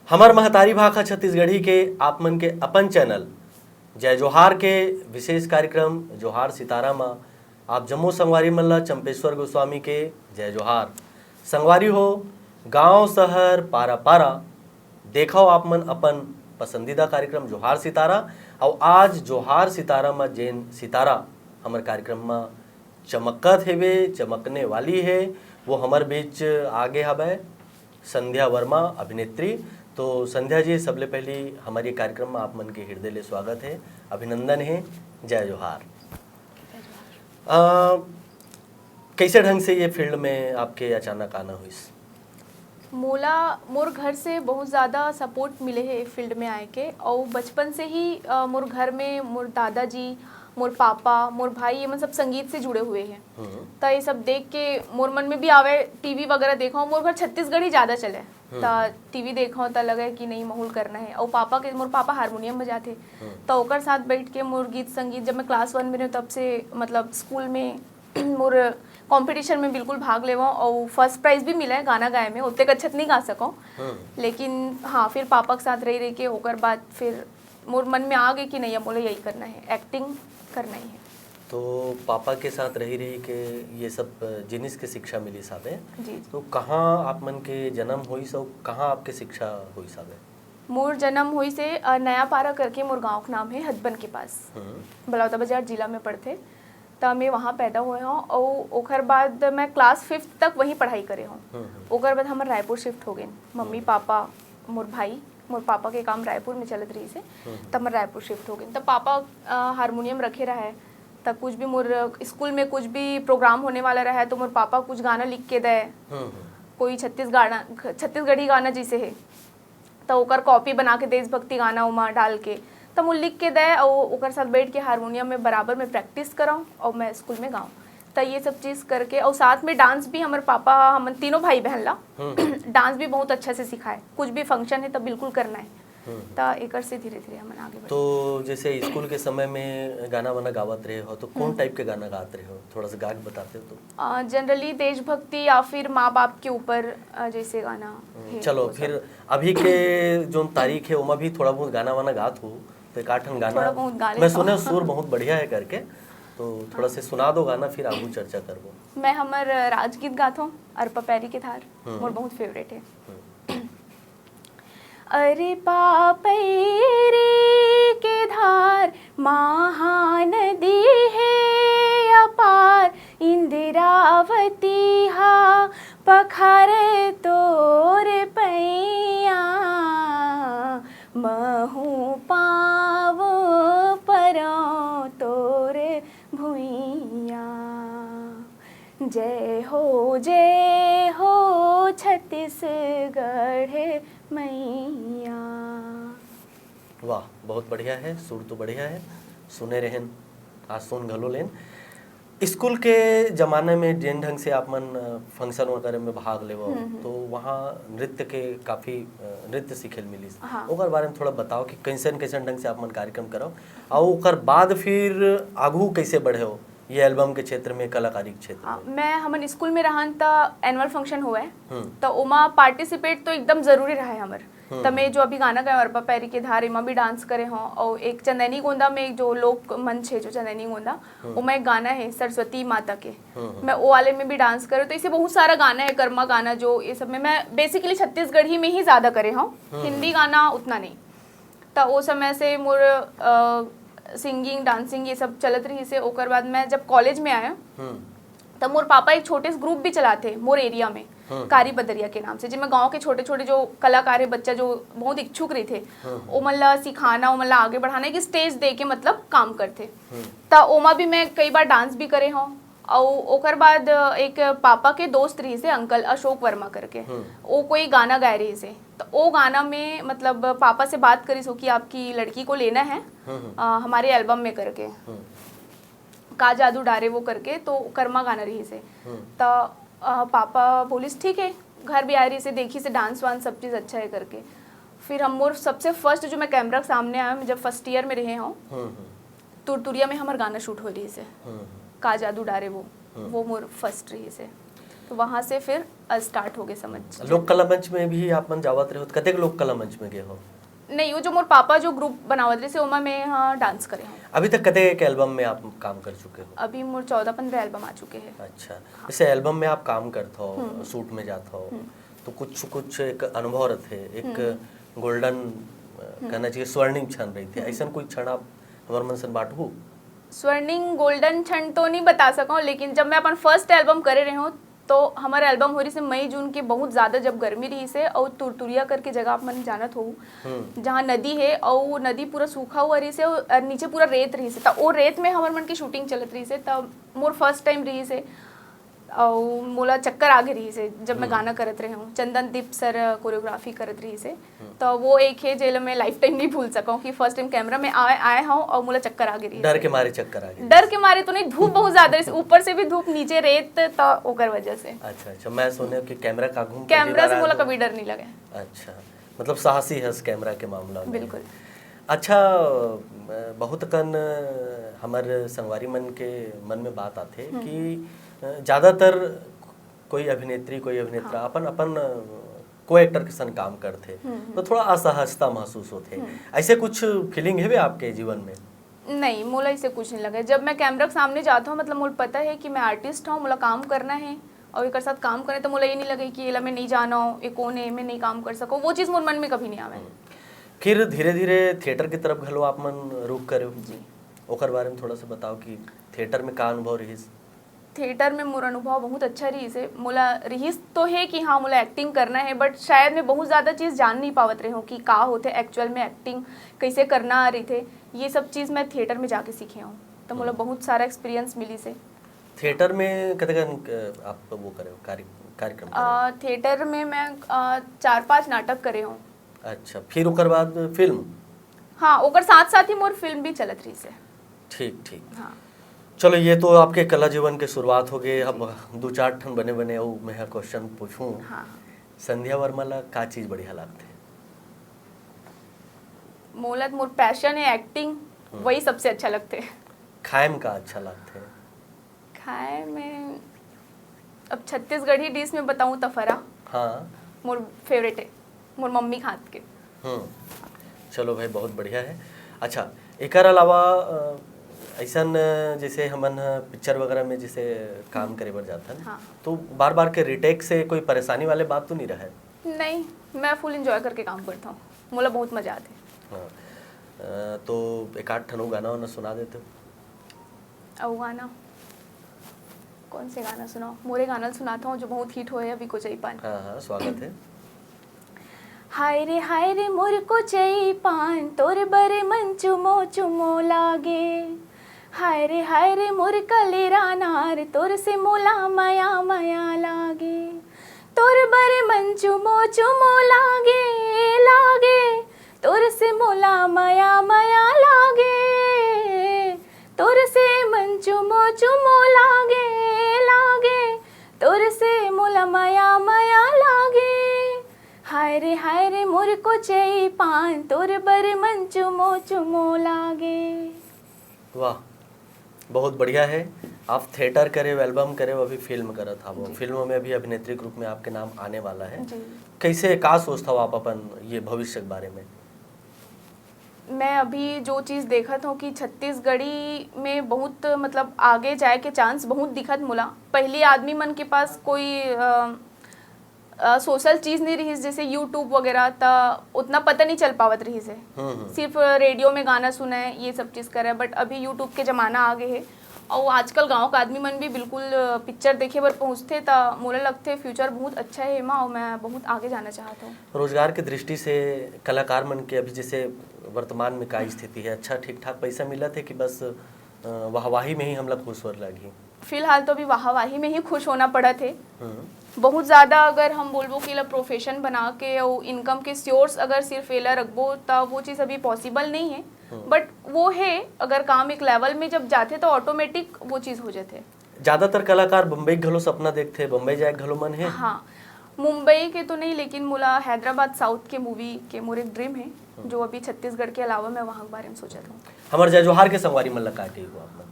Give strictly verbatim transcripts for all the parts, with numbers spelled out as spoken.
हमर महतारी भाखा छत्तीसगढ़ी के आप मन के अपन चैनल जय जोहार के विशेष कार्यक्रम जोहार सितारा म आप जम्मो संगवारी मन ल चंपेश्वर गोस्वामी के जय जोहार। संगवारी हो, गांव शहर पारा पारा देखव आप मन अपन पसंदीदा कार्यक्रम जोहार सितारा। अउ आज जोहार सितारा म जेन सितारा हमर कार्यक्रम म चमकत हेवे, चमकने वाली हे, वो हमर बीच आगे हवय संध्या वर्मा अभिनेत्री। तो संध्या जी, सबले पहली हमर ये कार्यक्रम में आप मन के हृदय ले स्वागत हे, अभिनंदन हे, जय जोहार। अ, कैसे ढंग से ये फील्ड में आपके अचानक आना हुई? मोला मोर घर से बहुत ज़्यादा सपोर्ट मिले हे फील्ड में आए के। और बचपन से ही अ, मोर घर में मोर दादाजी, मोर पापा, मोर भाई, ये मन सब संगीत से जुड़े हुए हैं। हम्म। त ये सब देख के मोर मन में भी आवे, टीवी वगैरह देखो, मोर घर छत्तीसगढ़ी ज़्यादा चले। हम्म। त टीवी देखो त लगे कि नहीं, महूल करना है। और पापा के, मोर पापा हारमोनियम बजाते, हम्म। त ओकर साथ बैठ के मोर गीत संगीत, जब मैं क्लास वन में रहे तब से, मतलब, स्कूल में मोर कंपटीशन में बिल्कुल भाग लेवो और फर्स्ट प्राइज भी मिला है गाना गाए में। ओतेक अच्छा त नहीं गा सको, हम्म। लेकिन हाँ, फिर पापा के साथ रही रही के ओकर बाद फिर मोर मन में आ गई कि नहीं, अब मोला यही करना है, एक्टिंग करना ही है। तो पापा के साथ रही रही के ये सब जिनिस के शिक्षा मिली साबे। जी, जी। तो कहाँ आप मन के जन्म होइस अउ कहाँ आपके शिक्षा होइस साबे? मोर जन्म होइस हे, अ, नया पारा करके मोर गांव के नाम है, हथबन के पास, हम्म। बलौदा बाजार जिला में पड़थे। त मैं वहाँ पैदा हुए हूँ और ओकर बाद मैं क्लास फिफ्थ तक वहीं पढ़ाई करे हूँ। हम्म, हम्म। ओकर बाद हमर रायपुर शिफ्ट हो गए, मम्मी, हम्म। पापा, मोर भाई, मोर पापा के काम रायपुर में चलत रहिस हे, हम्म। तब मैं रायपुर शिफ्ट हो गए। तब पापा, अ, हारमोनियम रखे रहे, तब कुछ भी मोर स्कूल में कुछ भी प्रोग्राम होने वाला रहे तो मोर पापा कुछ गाना लिख के दे, हम्म, हम्म। कोई छत्तीस गाना, छत्तीसगढ़ी गाना जैसे है, त ओकर कॉपी बना के देशभक्ति गाना ओमा डाल के, त वो लिख के दे और ओकर साथ बैठ के हारमोनियम में बराबर में प्रैक्टिस कराऊँ और मैं स्कूल में गाऊँ। त ये सब चीज़ करके और साथ में डांस भी, हमर पापा, हमन तीनों भाई बहन ला हम्म। डांस भी बहुत अच्छा से सिखाए। कुछ भी फंक्शन है त बिल्कुल करना है। हम्म। त एकर से धीरे धीरे हमन आगे बढ़े। तो जैसे स्कूल के समय में गाना वाना गावत रहे हो तो कौन हम्म। टाइप के गाना गात रहे हो, थोड़ा सा गा के बताते हो तो? अ, जनरली देशभक्ति या फिर माँ बाप के ऊपर, अ, जैसे गाना हम्म, है, चलो वो सब। फिर अभी के जो तारीख है, ओमा भी थोड़ा बहुत गाना वाना गात हो, तो एक आध ठन गाना थोड़ा बहुत गा मैं लेता सुने हूँ। सुर बहुत बढ़िया है करके, तो थोड़ा से सुना दो गाना, फिर आगू चर्चा करबो। मैं हमर राजगीत गात हूँ, अरपा पैरी के धार, हम्म। मोर बहुत फेवरेट है। हम्म। अरे पापैरी के धार, महानदी हे अपार, इंद्रावती हा पखार तोर पैया, महू पाव परौं तोर भुइया। जय हो, जय हो छत्तीसगढ़ मैया। वाह, बहुत बढ़िया है, सुर तो बढ़िया है, सुने रहेन, आज सुन घलो लेन। स्कूल के जमाने में जेन ढंग से आप मन, अ, फंक्शन वगैरह में भाग लेवो, हम्म, हम्म। तो वहाँ नृत्य के काफ़ी, अ, नृत्य सीखे ल मिलिस। हाँ। ओकर बारे में थोड़ा बताओ कि कैसन कैसन ढंग से आप मन कार्यक्रम करो, और ओकर बाद फिर आगू कैसे बढ़े हो ये एल्बम के क्षेत्र में, कलाकारी के क्षेत्र हाँ, में? मैं हमन स्कूल में रहन त एनुअल फंक्शन हुए, हम्म। त ओमा पार्टिसिपेट तो एकदम जरूरी रहे हमर। हम्म। त मैं जो अभी गाना गाए अरपा पैरी के धार, एमा भी डांस करे हूँ, और एक चंदैनी गोंदा में जो लोक मंच है, जो चंदैनी गोंदा, हम्म। ओमा एक गाना है सरस्वती माता के, हम्म, हम्म। मैं वो वाले में भी डांस करे। तो ऐसे बहुत सारा गाना है, कर्मा गाना, जो ये सब में मैं बेसिकली छत्तीसगढ़ी में ही ज्यादा करे हूँ, हम्म। हिंदी गाना उतना नहीं। त ओ समय से मोर, अ, सिंगिंग, डांसिंग ये सब चलत रहिस हे। ओकर बाद मैं जब कॉलेज में आया, हम्म। त मोर पापा एक छोटे से ग्रुप भी चलाथे मोर एरिया में, हम्म। कारी बदरिया के नाम से, जेमा गांव के छोटे-छोटे जो कलाकार हे, बच्चा जो बहुत इच्छुक रहिथे, हम्म। ओमन ला सिखाना, ओमन ला आगे बढ़ाना, एक स्टेज दे के, मतलब, काम करथे। हम्म। त ओमा भी मैं कई बार डांस भी करे हूँ। अउ ओकर बाद एक पापा के दोस्त रहिस हे अंकल अशोक वर्मा करके, हम्म। ओ कोई गाना गाए रहिस हे, त ओ गाना में, मतलब, पापा से बात करिस हो कि आपकी लड़की को लेना है, हम्म, हम्म। अ, हमारे एल्बम में करके, हम्म। का जादू डारे वो करके, तो कर्मा गाना रहिस हे। हम्म। त, अ, पापा बोलिस, "ठीक है।" घर भी आए रहिस हे, देखिस हे डांस वांस सब चीज़ अच्छा है करके। फिर हम, मोर सबसे फर्स्ट जो मैं कैमरा के सामने आया, मैं जब फर्स्ट ईयर में रहे हूँ, हम्म, हम्म। तुरतुरिया में हमर गाना शूट हो रहिस हे, हम्म। का जादू डारे वो, हम्म। वो मोर फर्स्ट रहिस हे। तो वहाँ से फिर स्टार्ट हो गए समझ। लोक कला मंच में भी आप मन जावत रहे हो, तो कतेक लोक कला मंच में गए हो? नहीं, वो जो मोर पापा जो ग्रुप बनावत रहिसे, ओमा मैं, हाँ, डांस करे हूँ। अभी तक कतेक एल्बम में आप काम कर चुके हो? अभी मोर चौदह पंद्रह एल्बम आ चुके हैं। अच्छा, जैसे एल्बम में आप काम करत हो, शूट में जात हो, तो कुछ कुछ एक अनुभव रहते, एक गोल्डन, कहना चाहिए, स्वर्णिम क्षण रहते, ऐसा कोई क्षण आप हमारे मन से बांटू? स्वर्णिम गोल्डन क्षण तो नहीं बता सकूँ, लेकिन जब मैं अपन फर्स्ट एल्बम करे रहे हूँ, तो हमारा एल्बम हो रही से मई जून के, बहुत ज्यादा जब गर्मी रही से, और तुरतुरिया करके जगह आप मन जानत हो, जहाँ नदी है और वो नदी पूरा सूखा हुआ रही से और नीचे पूरा रेत रही से, तो वो रेत में हमारे मन की शूटिंग चलत रही से, तब मोर फर्स्ट टाइम रही से। और मोला चक्कर आ गए रही से जब मैं गाना करत रहे हूँ, चंदन दीप सर कोरियोग्राफी करत रही से, तो वो एक है जेला मैं लाइफ टाइम नहीं भूल सकूँ कि फर्स्ट टाइम कैमरा में आए आए हूँ और मोला चक्कर आ गए रही डर से। के मारे चक्कर आ गए? डर के मारे तो नहीं, धूप बहुत ज्यादा रही, ऊपर से भी धूप, नीचे रेत, तो ओकर वजह से। अच्छा अच्छा, मैं सुने कि कैमरा का घूम कैमरा से मोला कभी डर नहीं लगे। अच्छा, मतलब साहसी हस कैमरा के मामला में। बिल्कुल। अच्छा, बहुत कन हमर संगवारी मन के मन में बात आथे कि ज्यादातर कोई अभिनेत्री, कोई अभिनेता अपन अपन को एक्टर के संग काम करथे, तो थोड़ा असहजता महसूस होथे। ऐसे कुछ फीलिंग हेवे आपके जीवन में? नहीं, मोला इसे कुछ नहीं लगे। जब मैं कैमरा के सामने जाता हूँ, मतलब, मोला पता है कि मैं आर्टिस्ट हूँ, मोला काम करना है, और एकर साथ काम करे, तो मोला ये नहीं लगे कि एला मैं नहीं जाना हूँ, ये कौन है, मैं नहीं काम कर सकूँ, वो चीज़ मोर मन में कभी नहीं आवे। फिर धीरे धीरे थिएटर की तरफ घलो आप मन रुख करे हो, ओकर बारे में थोड़ा सा बताओ कि थिएटर में का अनुभव रहिस? थिएटर में मोर अनुभव बहुत अच्छा रहिस हे। मोला रहिस तो है कि हाँ, मोला एक्टिंग करना है, बट शायद मैं बहुत ज़्यादा चीज़ जान नहीं पावत रहे हूँ कि का होथे एक्चुअल में, एक्टिंग कैसे करना रहिथे, ये सब चीज़ मैं थिएटर में जाके सीखे हूँ, तो मोला बहुत सारा एक्सपीरियंस मिलिस हे। थिएटर में कते कन, अ, आप वो करे हो, कार्य-, कार्यक्रम करे हो? अ, थिएटर में मैं, अ, चार पांच नाटक करे हूँ। अच्छा, फिर ओकर बाद फिल्म? हाँ, ओकर साथ साथ ही मोर फिल्म भी चलत रहिस हे। ठीक ठीक। हाँ। चलो, ये तो आपके कला जीवन के शुरुआत हो गए। अब दो चार ठन बने बने अउ मैं क्वेश्चन पूछूं। हाँ। संध्या वर्मा ला का चीज बढ़िया लागथे? मोला तो मोर पैशन है एक्टिंग, वही सबसे अच्छा लगथे। खाए में का अच्छा लागथे? खाए में अब छत्तीसगढ़ी डिश में बताऊँ त फरा। हाँ। मोर फेवरेट है, मोर मम्मी के हाथ के। हम्म। चलो भाई, बहुत बढ़िया है। अच्छा, एकर अलावा, अ, ऐसन, अ, जैसे हमन ह पिक्चर वगैरह में जैसे काम करे बर जाथन, हाँ। तो बार बार के रिटेक से कोई परेशानी वाले बात तो नहीं रहे? नहीं, मैं फुल एंजॉय करके काम करता हूँ, मोला बहुत मजा आते। हाँ। अ, तो एक आध ठन गाना वाना सुना देते हो? अउ गाना, कौन से गाना सुनाओ? मोरे गाना सुनाता हूँ जो बहुत हिट होए अभी, कोचई पान। हाँ हाँ, स्वागत है। हाय रे हाय रे मोर कोचई पान, तोर बरे मन चुमो चुमो लागे। हाय रे हाय रे मोर कलेरा नार, तोर से मोला मया मया लागे। तोर बरे मन चुमो चुमो लागे, लागे। तोर से मोला मया मया लागे। तोर से मन चुमो चुमो लागे, लागे। तोर से मोला मया मया लागे। हाय रे हाय रे मोर कोचई पान, तोर बरे मन चुमो चुमो लागे। वाह, बहुत बढ़िया है। आप थिएटर करे हो, एल्बम करे हो, अभी फिल्म करत हवो। फिल्म में भी अभिनेत्री के रूप में आपके नाम आने वाला है। जी। कैसे, का सोचत हवो आप अपन ये भविष्य के बारे में? मैं अभी जो चीज़ देखत हूँ कि छत्तीसगढ़ी में बहुत, मतलब, आगे जाए के चांस बहुत दिखत मोला। पहली आदमी मन के पास कोई, अ, अ, सोशल चीज़ नहीं रहिस, जैसे यूट्यूब वगैरह, त उतना पता नहीं चल पावत रहिस हे। हम्म, हम्म। सिर्फ रेडियो में गाना सुने, ये सब चीज़ करे, बट अभी यूट्यूब के ज़माना आ गए है, और आजकल गाँव का आदमी मन भी बिल्कुल, अ, पिक्चर देखे बर पहुँचते, त मोला लगते फ्यूचर बहुत अच्छा है एमा, और मैं बहुत आगे जाना चाहत हूँ। रोजगार की दृष्टि से कलाकार मन के अभी जैसे वर्तमान में का स्थिति है, अच्छा ठीक ठाक पैसा मिलत है कि बस, अ, वाहवाही में ही हमला खुश होए लगही? फिलहाल तो अभी वाहवाही में ही खुश होना पड़त है। हम्म। बहुत ज़्यादा अगर हम बोलबो कि एला प्रोफेशन बना के और इनकम के सोर्स अगर सिर्फ एला रखबो, त वो चीज़ अभी पॉसिबल नहीं है। बट वो है, अगर काम एक लेवल में जब जाथे तो ऑटोमेटिक वो चीज़ हो जाथे। ज्यादातर कलाकार बम्बई के घलो सपना देखथे, बम्बई जाए के घलो मन है? हाँ, मुंबई के तो नहीं, लेकिन मोला हैदराबाद साउथ के मूवी के मोर एक ड्रीम है, जो अभी छत्तीसगढ़ के अलावा मैं वहाँ के बारे में सोचत हूँ। हमर जय जोहार के संगवारी मन ला का कही हो आप मन?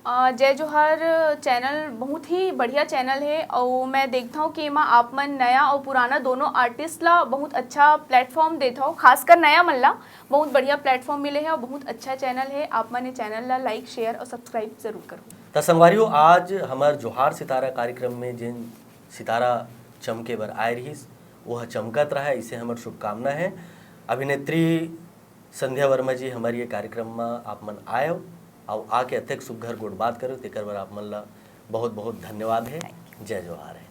अ, जय जोहार चैनल बहुत ही बढ़िया चैनल हे, अउ मैं देखथव कि एमा आप मन नया अउ पुराना दोनों आर्टिस्ट ला बहुत अच्छा प्लेटफॉर्म देथव, खासकर नया मन ला बहुत बढ़िया प्लेटफॉर्म मिले हे अउ बहुत अच्छा चैनल हे। आप मन ये चैनल ला लाइक, शेयर अउ सब्सक्राइब जरूर करो। त संगवारी हो, आज हमर जोहार सितारा कार्यक्रम में जिन सितारा चमके बर आए रहिस, वो ह चमकत रहे, इसे हमर शुभकामना है। अभिनेत्री संध्या वर्मा जी हमर ये कार्यक्रम में आप मन आयो, अउ आके अतेक सुघर गोठ बात करो, तेकर बर आप मन ला बहुत बहुत धन्यवाद है। जय जोहार है।